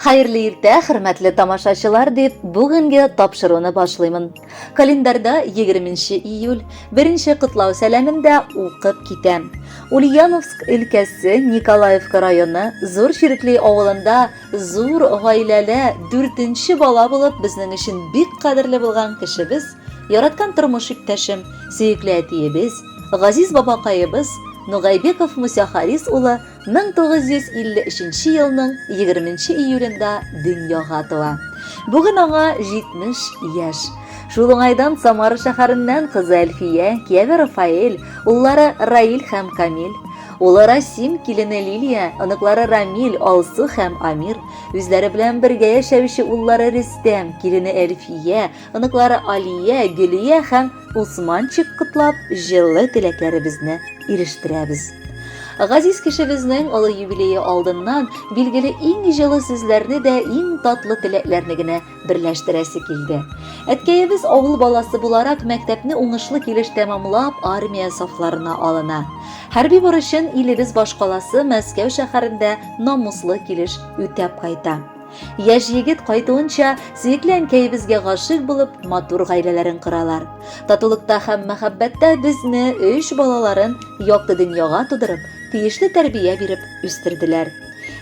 Хәерле иртә, хөрмәтле тамашачылар, дип бүгенге тапшыруны башлыймын. Календарьда 20 июль, беренче котлау сәламен дә укып китәм. Ульяновск өлкәсе Николаевка районы Зур Чирекли авылында зур гаиләле дүртенче бала булып безнең өчен бик кадерле булган кешебез, яраткан тормыш иптәшем, сөекле әтиебез, газиз бабакаебыз Нугайбеков Муса Харис улы 1953 елның 20 июлендә дөньяга туа. Бүген аңа 70 яшь. Шул уңайдан Самара шәһәреннән кызы Әлфия, кияве Рафаэль, уллары Раил һәм Камил, улы Расим, килене Лилия, оныклары Рамил, Алсу һәм Амир, үзләре белән бергә яшәүче уллары Рөстәм, килене Әлфия, оныклары Алия, Гөлия һәм Усманчик котлап, җылы теләкләребезне ирештерәбез. Газиз кешебезнең олы юбилее алдыннан, билгеле, иң җылы сүзләрне дә, иң татлы теләкләрне генә берләштерәсе килде. Әткәебез авыл баласы буларак мәктәпне уңышлы килеш тәмамлап, армия сафларына алына. Хәрби бурычын илебез башкаласы Мәскәү шәһәрендә намуслы килеш үтәп кайта. Яшь егет кайтуынча, сөекле әнкәебезгә гашыйк булып, матур гаиләләрен коралар. Татулыкта һәм мәхәббәттә безне, өч балаларын якты дөньяга тудырып, тиешле тәрбия биреп үстерделәр.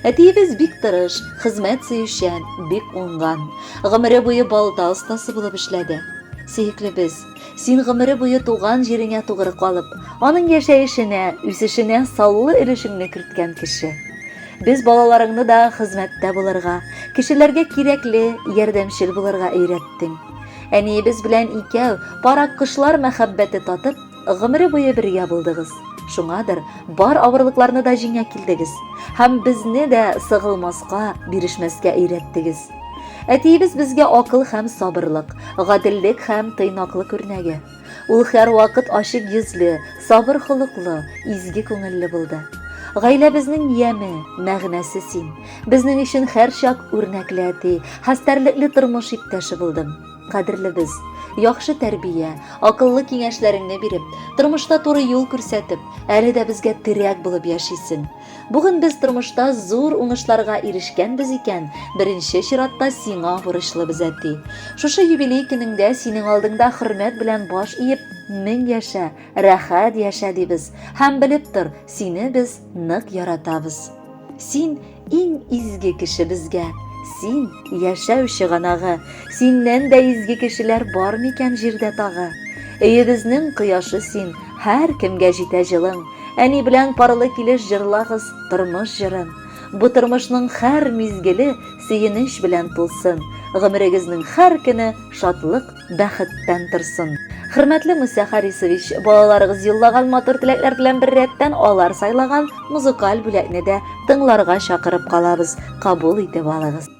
Әтиебез бик тырыш, хезмәт сөючән, бик уңган. Гомере буе балта остасы булып эшләде. Сөеклебез, син гомере буе туган җиреңә тугры калып, аның яшәешенә, үсешенә саллы өлешеңне керткән кеше. Без балаларыңны да хезмәттә булырга, кешеләргә кирәкле, ярдәмчел булырга өйрәттең. Әниебез белән икәү пар аккошлар мәхәббәте татып, гомере буе бергә булдыгыз. Шуңадыр, бар авырлыкларны да җиңә килдегез һәм безне дә сыгылмаска, бирешмәскә өйрәттегез. Әтиебез безгә акыл һәм сабырлык, гаделлек һәм тыйнаклык үрнәге. Ул һәрвакыт ачык йөзле, сабыр холыклы, изге күңелле булды. Гаиләбезнең яме, мәгънәсе син. Безнең өчен һәрчак үрнәкле әти, хәстәрлекле тормыш иптәше булдың. Кадерлебез, яхшы тәрбия, акыллы киңәшләреңне биреп, тормышта туры юл күрсәтеп, әле дә безгә терәк булып яшисең. Бүген без тормышта зур уңышларга ирешкәнбез икән, беренче чиратта сиңа бурычлыбыз, әти. Шушы юбилей көнеңдә синең алдыңда хөрмәт белән баш иеп, мең яшә, рәхәт яшә дибез. Һәм белеп тор, сине без нык яратабыз. Син иң изге кеше безгә. Син яшәү чыганагы. Синнән дә изге кешеләр бар микән җирдә тагы? Өебезнең кояшы син, һәркемгә җитә җылың. Әни белән парлы килеш җырлагыз тормыш җырын. Бу тормышның һәр мизгеле сөенеч белән тулсын, гомерегезнең һәр көне шатлык, бәхеттән торсын. Хөрмәтле Муса Харисович, балаларыгыз юллаган матур теләкләр белән беррәттән алар сайлаган музыкаль бүләкне дә тыңларга чакырып калабыз, кабул итеп алыгыз.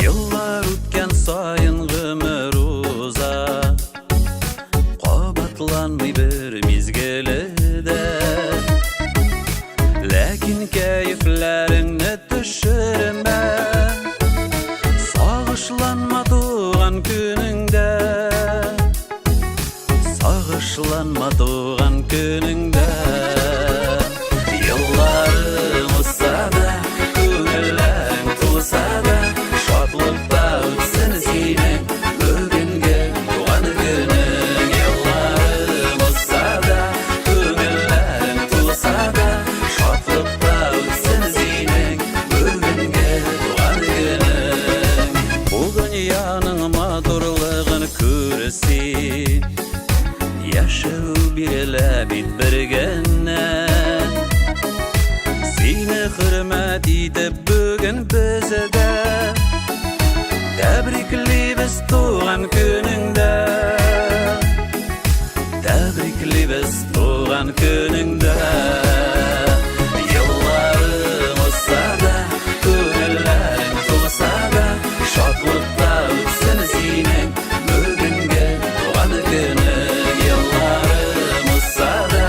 Еллар үткән саен гомер уза Кабатланмый бер мизгеле дә. Ләкин кәефләреңне төшермә, Сагышланма туган көнеңдә. Сагышланма туган көнеңдә. Елларың узса да, күңелләрең тулса да, Шатлыкта үтсен синең бүгенге туган көнең. Елларың узса да, күңелләрең тулса да, Шатлыкта үтсен синең бүгенге туган көнең. Бу дөньяның матурлыгын күр син. Яшәү бирелә бит бер генә. Сине хөрмәт итеп бүген без дә Тәбриклибез туган көнеңдә. Тәбриклибез туган көнеңдә. Елларың узса да, күңелләрең тулса да, шатлыкта үтсен синең бүгенге туган көнең. Елларың узса да,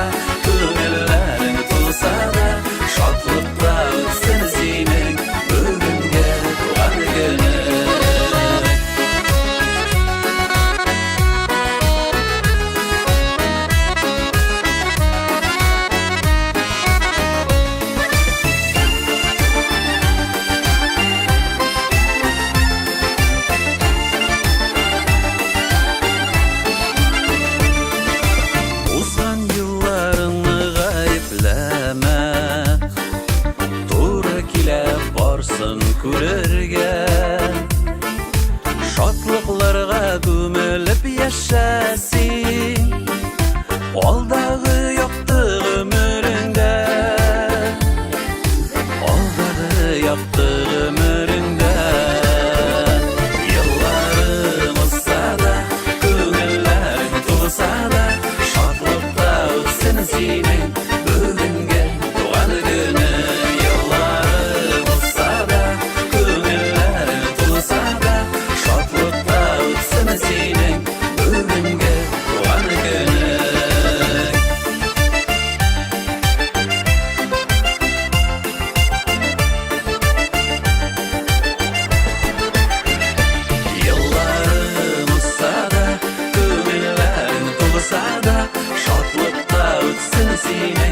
күңелләрең тулса синең бүгенге туган көнең. Еллары булса да, күңелләре тулса да, шатлыкта үтсен синең бүгенге туган көнең. Елларым узса да, күңелләрең тулса да, шатлыкта үтсен синең.